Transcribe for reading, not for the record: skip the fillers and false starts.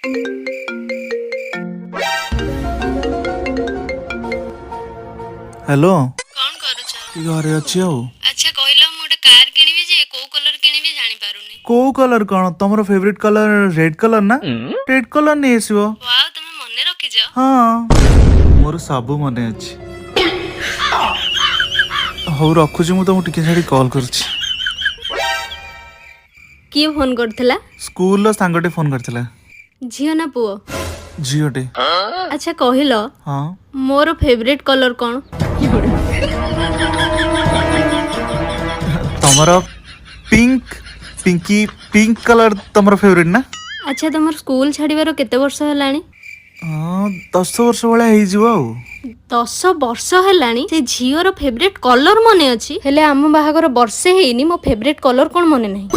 Hello. କଣ କରୁଛ? ଘରେ ଅଛି ଆଉ। ଆଚ୍ଛା କହିଲ, ମୁଁ ଗୋଟେ କାର କିଣିବି ଯେ କୋଉ କଲର କିଣିବି ଜାଣିପାରୁନି। କୋଉ କଲର କଣ? ତମର ଫେଭରେଟ କଲର ରେଡ୍ କଲର ନା? ରେଡ୍ କଲର ନେଇ ଆସିବ। ୱାଓ, ତମେ ମନେ ରଖିଛ। ହଁ, ମୋର ସବୁ ମନେ ଅଛି। ହଉ, ରଖୁଛି, ମୁଁ ତମକୁ ଟିକେ ଛାଡି କଲ୍ କରୁଛି। କିଏ ଫୋନ କରିଥିଲା? ସ୍କୁଲର ସାଙ୍ଗଟେ ଫୋନ କରିଥିଲା। ଝିଅ ନା ପୁଅ? ଝିଅଟେ। ଆଚ୍ଛା କହିଲ, ହଁ। ମୋର ଫେଭରେଟ କଲର କଣ? ତମର ପିଙ୍କ, ପିଙ୍କି ପିଙ୍କ କଲର ତମର ଫେଭରେଟ ନା? ଆଚ୍ଛା, ତମର ସ୍କୁଲ ଛାଡିବାର କେତେ ବର୍ଷ ହେଲାଣି? ହଁ, 10 ବର୍ଷ ଭଳିଆ ହେଇଯିବ ଆଉ। 10 ବର୍ଷ ହେଲାଣି, ସେ ଝିଅର ଫେଭରେଟ କଲର ମନେ ଅଛି, ହେଲେ ଆମ ବାହାଘର ବର୍ଷେ ହେଇନି, ମୋ ଫେଭରେଟ କଲର କଣ ମନେ ନାହିଁ।